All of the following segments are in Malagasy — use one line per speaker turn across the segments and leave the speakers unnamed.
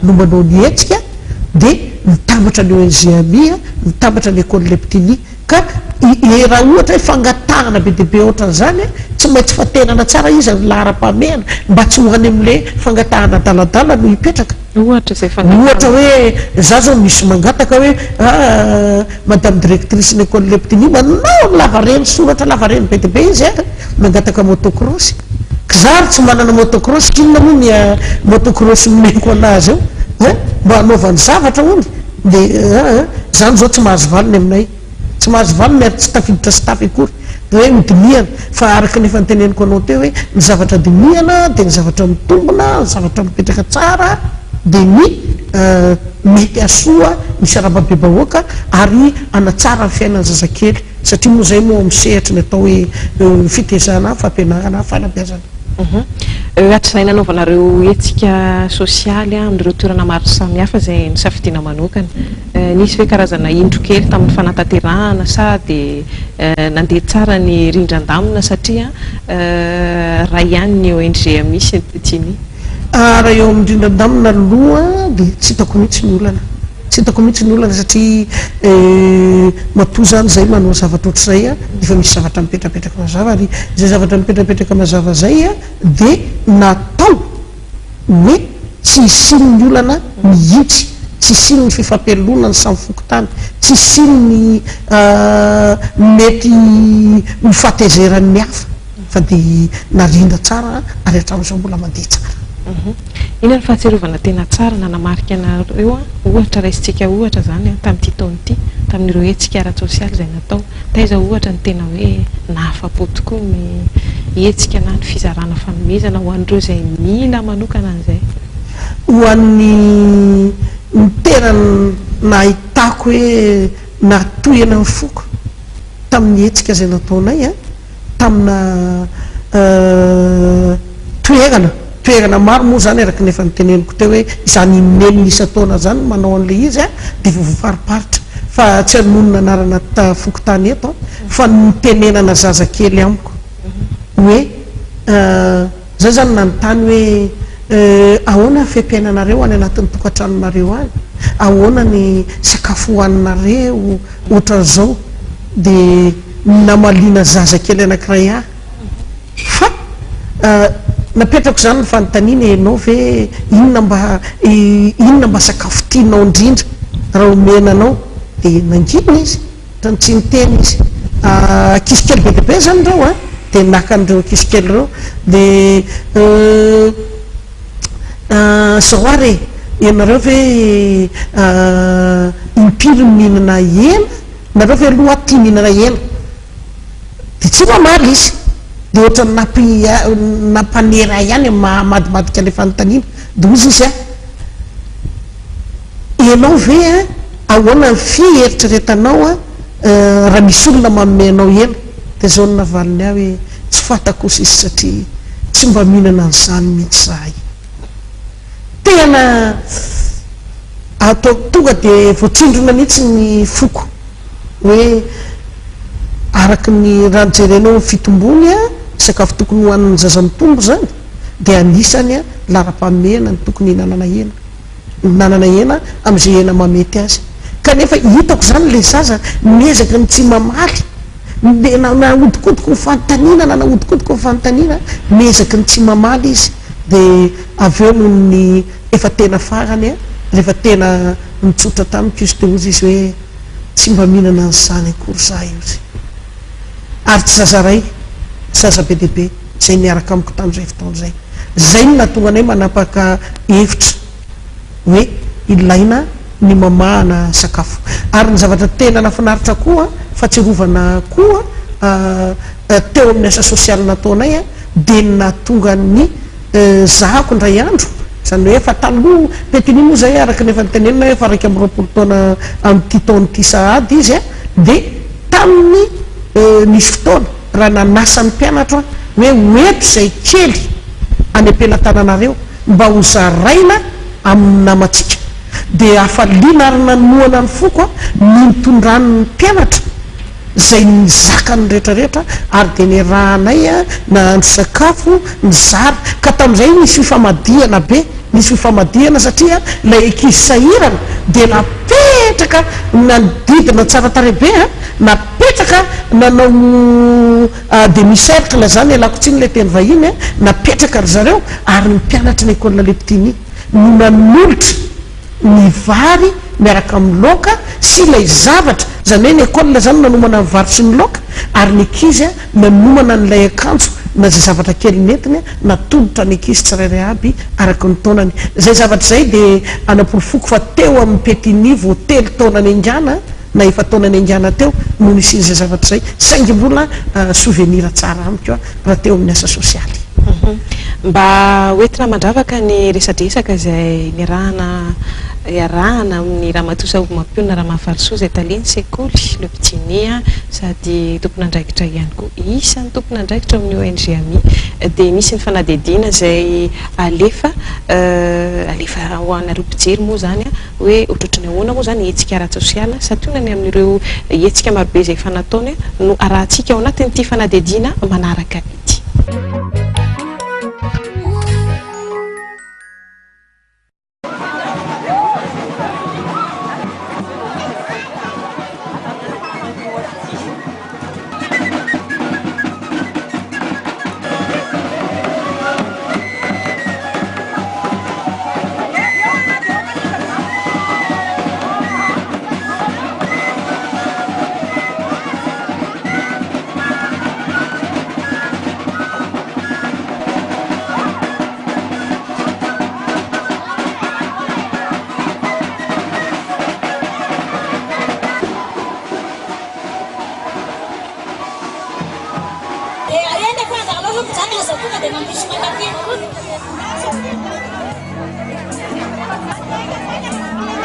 no manao ny hetsika dia mitambatra ny ONG ami, mitambatra ny Ecole Leptini. Ka raha ohatra hoe fangatahana be dia be ohatran'izany, tsy maintsy fantenana tsara izy ny laharam-pahamehana mba tsy ho any amin'ilay fangatahana adaladala no hipetraka.
Ohatra izay fangatahana.
Ohatra hoe za zao misy mangataka hoe ah madame directrice ny Ecole Leptini manao lavareny soratra lavareny be dia be izy a, mangataka motocross. K'za ary tsy manana motocross, k'inona moa ny motocross omeko anazy eo hein, mba hanaovany zavatra hono. Dia aa izany izao tsy mahazo valiny aminay. Tsy mahazo valiny ary tsy tafiditra staff akory. Dia hoe hodinihana. Fa araka ny efa noteneniko anao teo hoe ny zavatra dinihana dia ny zavatra mitombina, ny zavatra mipetraka tsara dia ny mety hahasoa ny sarambabem-bahoaka ary hanatsara ny fiainan'ny zazakely. Satria moa izay moa amin'ny sehatry ny atao hoe fitezana, fampianarana, fanabeazana.
Hatrizay nanaovanareo hetsika sosialy amin'ireo toerana maro samihafa izay nosafidiana manokana, nisy ve karazana indro kely tamin'ny fanatanterahana sa dia nandeha tsara ny rindran-damina satria iray ihany ny ONG misy eto Tsimia?
Raha eo amin'ny rindran-damina aloha dia tsy hitako mihitsy ny olana. Tsy hitako mihitsy ny olana satria matoa izany izay manao zavatra ohatr'izay dia efa misy zavatra mipetrapetraka mazava ary izay zavatra mipetrapetraka mazava izay dia natao hoe tsy hisian'ny olana mihitsy, tsy hisian'ny fifampialonan'ny samy fokontany, tsy hisian'ny mety ho fahatezeran'ny hafa fa dia narindra tsara ary hatramin'izao mbola mandeha tsara.
Inona no fahatsiarovana tena tsara nanamarika anareo, ohatra raisintsika ohatra izany tamin'ity taona ity, tamin'ireo hetsika ara-tsosialy izay natao? Taiza ohatra no tena hoe nahafa-po tokoa ny hetsika na ny fizarana fanomezana ho an'ireo izay mila manokana an'izay?
Ho an'ny ny tena nahitako hoe nahatohina ny foko tamin'ny hetsika izay nataonay, tamina toerana, toerana maro moa izany araka ny efa noteneniko teo hoe izany inenina isan-taona izany no manao an'ilay izy dia efa voafariparitra fa tsy hanonona anarana fokontany eto fa notenenana zazakely amiko hoe za izany nanontany hoe ahoana ny fe-piainanareo any anatin'ny tokantranonareo any, ahoana ny sakafo hohaninareo, ohatran'izao dia namaliana zaza kely anankiray ahy fa napetrako izany ny fanontaniana ianao ve inona mba inona mba sakafo tianao indrindra raha omena anao dia nangina izy ohatran'ny tsy niteny izy ankizy kely be dia be izany ireo an dia naka an'ireo ankizy kely ireo dia Zao ary e, ianareo ve impiry mihinana hena? Nareo ve aloha tia mihinana hena? Dia tsy mamaly izy. Dia ohatran'ny nampi nampanera ahy ihany amin'ny maha madimadiky an'ilay fanontaniana. Dia hozy izy an, ianao ve an, ahoana ny fieritreretanao an raha misy olona manome anao hena? Dia izao no navaliny ahy hoe, Tsy fantako kosa izy satria tsy mba mihinana an'izany mihitsy izahay. Tena ataoko tonga dia voatsindrona mihitsy ny foko hoe araka ny raha ny jerenao ny fitombony, sakafo tokony hohanin'ny zaza mitombo izany dia anisany laharam-pahamehana ny tokony hihinanana hena. Mihinanana hena amin'izay hena mahamety azy. Kanefa hitako izany ilay zaza miezaka ny tsy mamaly. Dia nahodinkodiko ny fanontaniana, na nahodinkodiko ny fanontaniana, miezaky ny tsy mamaly izy, dia avy eo nony ny efa tena farany, rehefa tena nitsotra tamiko izy dia hozy izy hoe, tsy mba mihinana an'izany akory za hozy. Ary tsy zaza iray, zaza be dia be izay niaraka amiko tamin'izay fotoana izay. Izay no nahatonga anay manapaka hevitra. hoe ilaina ny mamahana sakafo. Ary ny zavatra tena nahafinaritra koa, fahatsiarovana koa teo amin'ny asa sosialy nataonay dia ny nahatonga ny zahako indray andro, izany hoe efa taloha, Pétini moa izay araka ny efa notenenina hoe efa 21 taona amin'ity taona ity sahady izy dia tamin'ny nisy fotoana raha nanasa ny mpianatro aho hoe ho eto izay kely any am-pelatananareo, mba ho zaraina amin'ny namantsika. Dia hafaliana ary nanohana ny foko ny nitondrany ny mpianatra izay nizaka ny rehetra rehetra ary dia niarahanay nahandro sakafo nizara ka tamin'izay nisy fifamadihana be. Nisy fifamadihana satria ilay ankizy sahirana dia napetraka nanodidina tsara tarehy be a, napetraka nanao demi cercle zany, ialako tsiny ilay teny vahiny a, napetraka ry zareo ary ny mpianatry ny école Leptini no nanolotra ny vary miaraka amin'ny laoka sy ilay zavatra, izany hoe ny école zany nanomana ny vary sy ny laoka ary ny ankizy nanomana an'ilay akanjo na izay zavatra kely nentiny natolotra ny ankizy tsirairay aby araka ny taonany. Izay zavatra izay dia anaporofoiko fa teo amin'ny Petini vao 3 taona niaingàna na 4 taona niaingàna teo no nisian'izay zavatra izay, saingy mbola souvenir tsara amiko raha teo amin'ny asa sosialy.
Mba hoentina mandravaka ny resadresaka izay niarahana iarahana amin'ny Ramatoa Sahobimampiona Ramahafalisoa izay talen'ny sekoly Le Ptini sady tompon'andraikitra ihany koa isan'ny tompon'andraikitra amin'ny ONG AMI dia misy ny fanadihadiana izay alefa alefa ho anareo mpijery moa izany hoe ohatrohatry ny ahoana moa izany hetsika ara-tsosialy santionany amin'ireo hetsika marobe izay efa nataony no arahantsika ao anatin'ity fanadihadiana manaraka ity.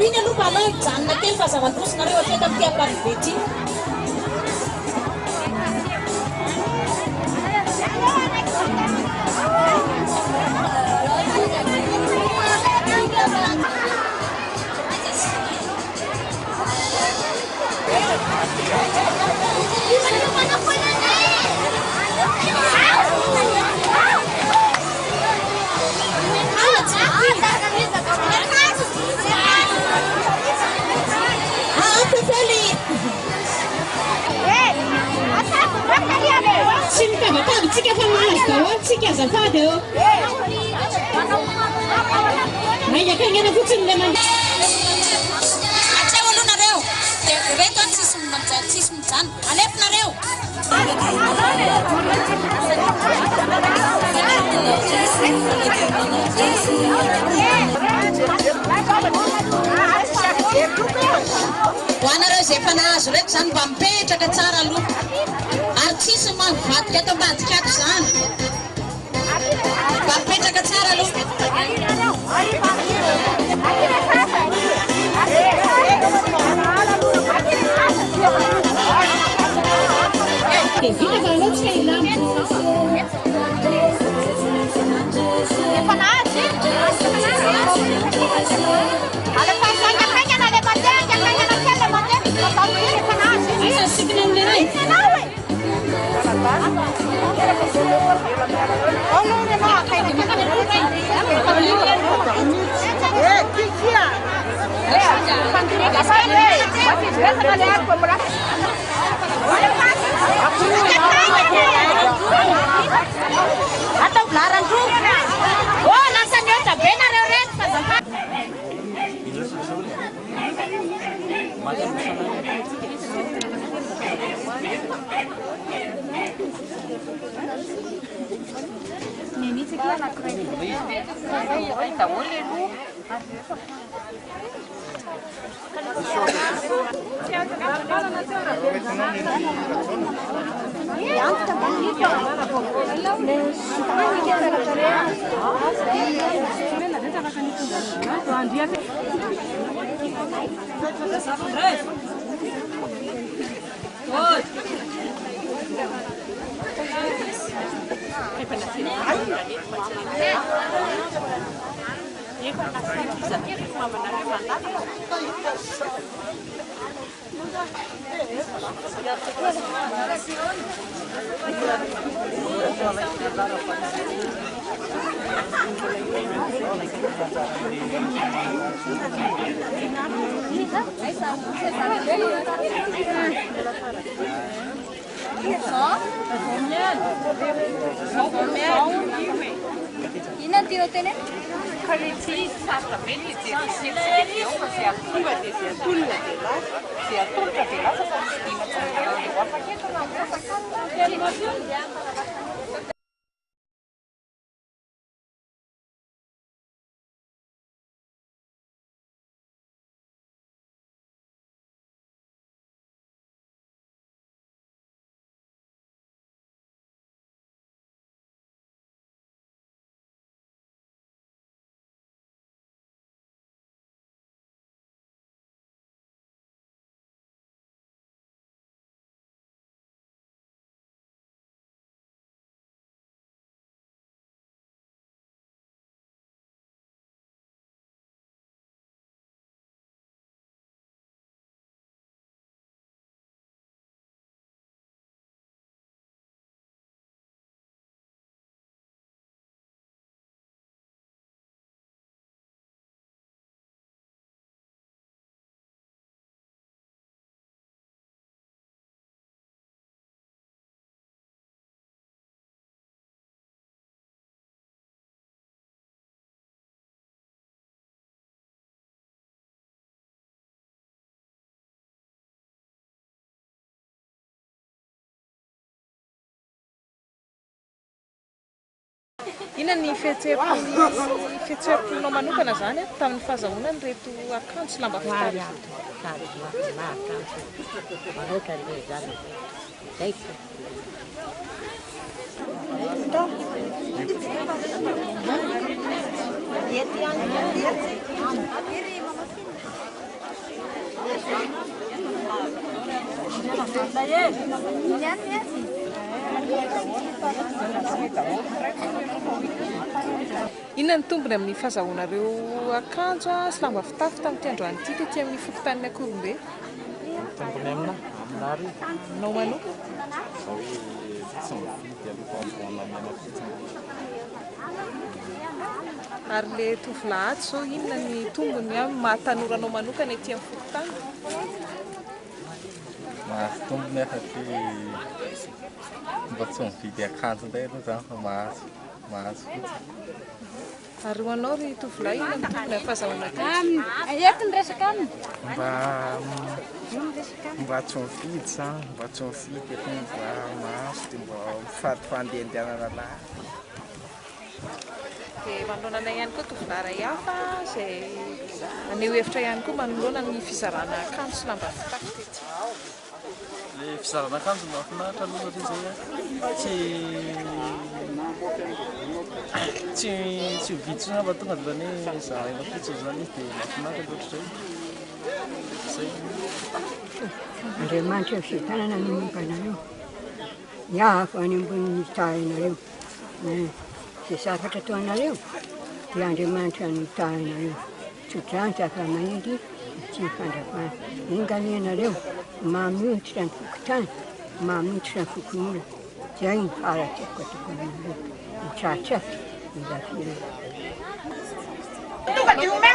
Iny aloha mba aleo hijanona kely fa zava-doza nareo hatreto amin'ity Amparibe ity.
Tsy mitabataba tsika fa mahazo daholo tsika azafady ô. Haingakaingana fotsiny ilay mandeha.
Hatreo aloha nareo dia ireto an tsisy mijanona tsisy mijanona alefa nareo. Ho anareo izay efa nahazo ireto izany mba mipetraka tsara aloha ary tsisy mivadika ato ambadika ato izany. Mba mipetraka tsara aloha.
Dia vita fa aleo tsika hilamina.
Efa nahazo iny. Alefaso haingankaingana ilay mandeha, haingankaingana kely ilay mandeha. Efa nahazo iny.
Aiza ny sikina amin'ilay ray?
Ataovy laharan-droa. Oh, lasa nihoatra be nareo reto fa azafady.
Inona no tianao tenenina?
Inona ny fihetseham-pon'ny fihetseham-ponao manokana izany tamin'ny fahazahoana an'ireto akanjo sy lamba fitafy? Inona ny tombony amin'ny fahazahoanareo akanjo sy lamba fitafy tamin'ity androany ity tety amin'ny fokontanin'i Ankorombe?
Tombony amina amina ary.
Aminao manokana?
Zao hoe tsy mividy aloha fa mbola nomena fotsiny.
Ary ilay tovolahy ato izao inona ny tombony amin'ny maha tanora anao manokana ety amin'ny fokontany?
Mahazo tombony aho satria mba tsy mividy akanjo indray aloha izany fa mahazo, mahazo fotsiny.
Ary ho anao ry tovolahy inona ny tombony amin'ny fahazahoana akanjo?
Eto ny resaka aminy.
Mba mba tsy mividy izany, mba tsy mividy efa mba mahazo dia mba mifady fandehandehanana lavitra.
Dia manoloana anay ihany koa tovolahy iray hafa izay naneho hevitra ihany koa manoloana ny fizarana akanjo sy lamba fitafy tety.
Ilay fizarana akanjo mahafinaritra aloha satria izay tsy tsy tsy ho vidy intsony fa tonga dia ohatran'ny hoe zaraina fotsiny izany izy dia mahafinaritra ny ohatr'izay. Izay.
Andriamanitra ny fiadanana no momba anareo. Ny avo any ambony mitahy anareo. Izay zavatra ataonareo dia Andriamanitra no mitahy anareo. Tso-drano zava-maniry tsy fandravana. Enga anie ianareo mamonjy ny fokontany, mamonjy ny fokonolona. Izay no fara-tiako ataoko aminareo. Mitratratra ny lafirana.
Tonga dia omena.